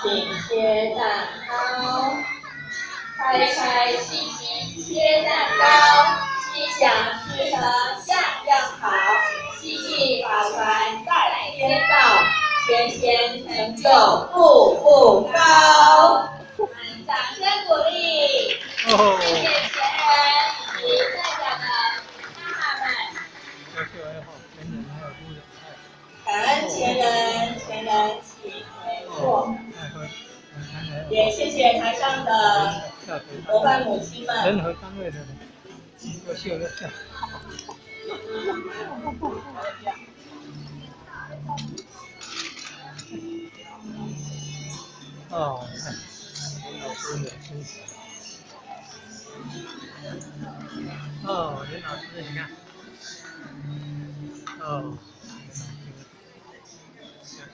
请切蛋糕，开开心心切蛋糕，心想事成样样好，希冀法船在天道，前贤成就步步高。我们掌聲鼓勵，謝謝前人以及在場的媽媽們。感恩前人，前人請回座。也謝謝台上的模範母親們。任何單位的，優秀的。哦，林老師，老師。哦，林老師，你看。哦。